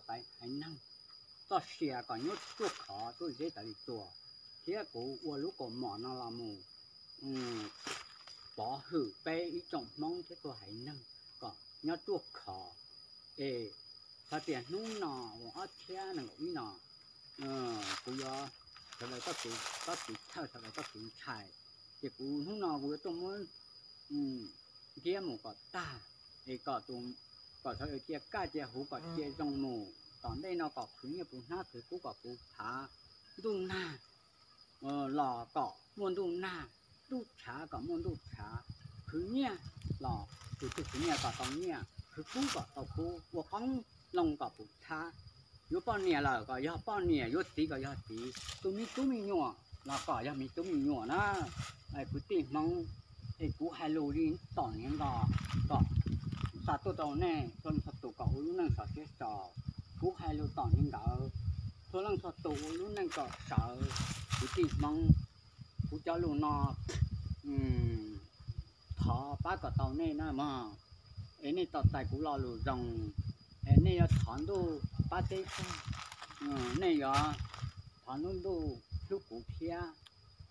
haiv neeg txoj sia kom nyob ruaj khov, txuj zeb tawv li tuag, thiab kuv ua lub kaus mom no los mus pov hwm peb ib tsoom Hmoob thiab txhua haiv neeg kom nyob ruaj khov. Es xav tias hnub no uas ob txhiab nees nkaum ib no, kuv yuav sawv daws txoj kev thawj, sawv daws txoj kev ntshai, ces kuv hnub no kuv yuav tuaj muab ntiab mus kom tag, es kom sawv daws cia kaj cia huv kom cia zoo mus. Tom ntej no kom khwv nyiaj puv hnab, khwv kub kom puv phav, ntuj nag los kom muaj ntuj nag, ntuj tshav kom muaj ntuj tshav, khwv nyiaj los tus twg khwv nyiaj kom tau nyiaj, khwv kub kom tau kub, ua qoob loo kom puv txhab. Yuav poj niam lawm kom yog poj niam, yuav txiv kom yog txiv, tus me tub me nyuam los kom yog me tub me nyuam na. Kwv tij Hmoob, es kuv hais lus li tom niag nto kom xa tuaj rau nej txhua leej txhua tus kom ua lub neej sov siab so. Kuv hais lus tom niag ntawd, txhua leej txhua tus ua lub neej kom sawv. Kwv tij Hmoob, kuv cov lus no thov pab kom tau nej na mog, es nej tos txais kuv lo lus zoo, es nej yuav thov ntuj pab teb tag, nej yuav thov ntuj hlub kuv thiab,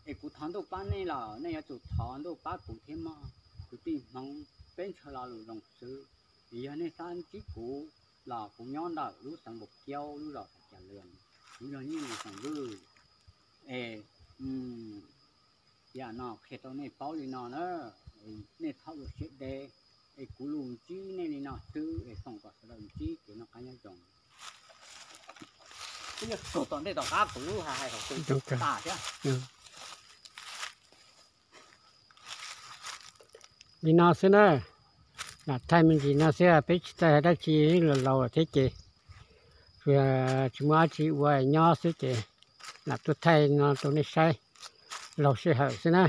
es kuv thov ntuj pab nej los nej yuav tsum thov ntuj pab kuv thiab mog. Kwv tij Hmoob, peb ntshaw lo lus zoo xwb, es yog nej xav ntsib kuv los kuv nyob ntawm lub xeev Npaus Kiaub, lub zos Xais Cas Lwm, kuv yog Nyiaj Lis Xeem Vwj. Es yam no qhia rau nej paub li no na, nej txhob ua siab deb, es kuv lus ntsib nej li no xwb, es foom kom sawv daws ntsib kev noj qab nyob zoo. Twb yog tom ntej tom qab kuv lub hais hais thaum twg tas thiab. Li no xwb na, lam thaij me ntsis no xwb, peb tsis tau hais dab tsi, los laus thiab ces tsis muaj dab tsi ua nyob xwb ces lam tuaj thaij no rau nej saib laug sij hawm xwb na.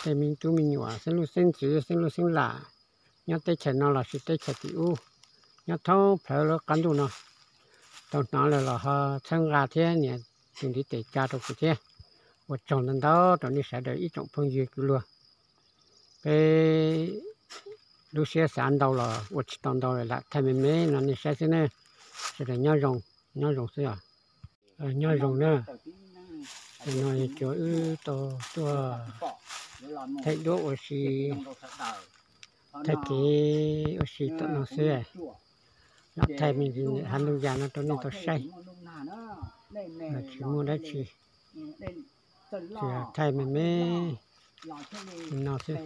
Tej me tub me nyuam xeeb leej xeeb ntxwv xeeb laj xeeb lam nyob teb chaws no los sis teb chaws tim ub, nyob thoob plaws lub qab ntuj no, tau hnov lawm los ho txhawb nqa thiab nias tus ntiv tes tsa rau kuv thiab. Ua tsaug ntau ntau rau nej sawv daws ib tsoom phooj ywg kwv luag. Peb lub siab xav ntau los ua tsis tau ntau, lam thaij me me no nej saib xwb na. Sawv daws nyob zoo, nyob zoo xwb os. Nyob zoo na. No yog cov wb tau tuaj thaij duab ua si, thaij kev ua si tom no xwb. Lam thaij me ntsis hav ntoo yas no rau nej tau saib, tsis muaj dab tsi. Tsuas yog thaij me me no xwb.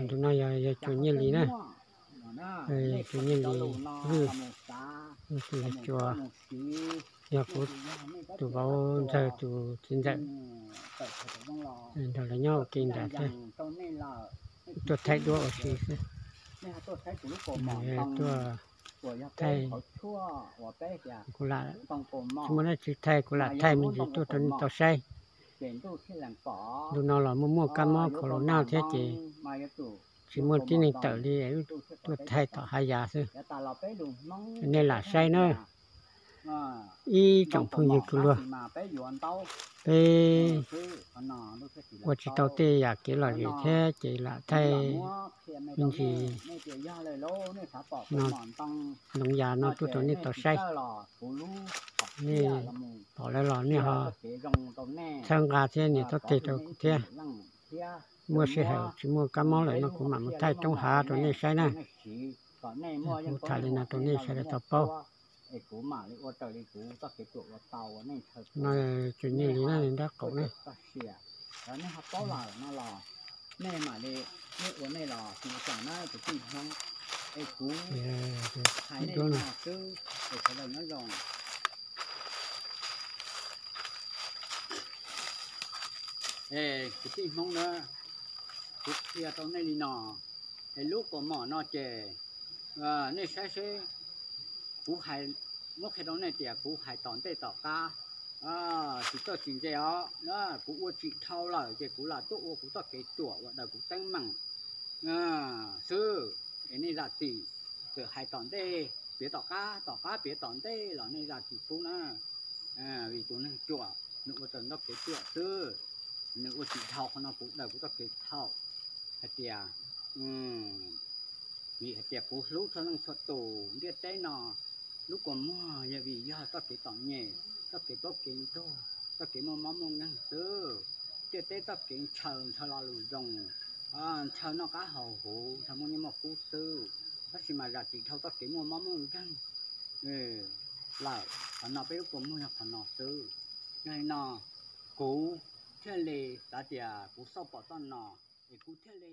Ntu no yog, yog Cuas Nyiaj Lis na. Cuas Nyiaj Lis Vwj, tus yog Cuas, yog kuv tus vauv ntxawg tus txiv ntxawm. Nrog lawv nyob ua ke nram thiab. Tuaj thaij duab ua si xwb. Tuaj thaij, kuv lam, tsis muaj dab tsi thaij, kuv lam thaij me ntsis tuaj rau nej tau saib. Ntu no los muaj muaj kab mob corona thiab ces tsis muaj tib neeg tawm li, tuaj thaij tom hav yas xwb. Nej lam saib na, ib tsoom phooj ywg kwv luag, peb ua tsis tau tej yam kev lom zem thiab ces lam thaij me ntsis no, ntoo yas no tuaj rau nej tau saib. Nej pom lawm los nej ho txhawb nqa thiab nias txhawb tes rau kuv thiab. Muaj sij hawm tsis muaj kab mob lawm no kuv mam mus thaij roob hav rau nej saib na. Kuv tham li no rau nej sawv daws tau paub. No Cuas Nyiaj Lis na, nraub qaum na. Es kwv tij Hmoob na, kuv qhia rau nej li no, es lub kaus mom no ces nej saib seb, kuv hais, muab qhia rau nej tias kuv hais tom ntej tom qab, tsis txawj tsis ntse os, kuv ua tsis dhau lawm ces kuv lam tuaj ua kuv txoj kev ruam ua daws kuv teeb meem xwb. Es nej zam txim, txawm hais tom ntej piav tom qab, tom qab piav tom ntej los nej zam txim pub na. Vim tus neeg ruam nws ua raws ntaub kev ruam xwb, nws ua tsis dhau qhov no kuv daws kuv txoj kev thaum hais tias Vim hais tias kuv hlub txhua leej txhua tus ntiaj teb no, lub kua muag yog vim yog txoj kev txom nyem, txoj kev plaub kev ntug, txoj kev muaj mob muaj nkeeg xwb. Ntiaj teb txoj kev ntshaw ntshaw lo lus zoo, ntshaw noj qab haus huv, ntshaw muaj nyiaj muaj kub xwb, tab sis mas zam tsis dhau txoj kev muaj mob muaj nkeeg lawm. Qhov no peb lub kua muag yog qhov no xwb. Yog li no kuv thiaj li xav tias kuv xauj pom txoj no, es kuv thiaj li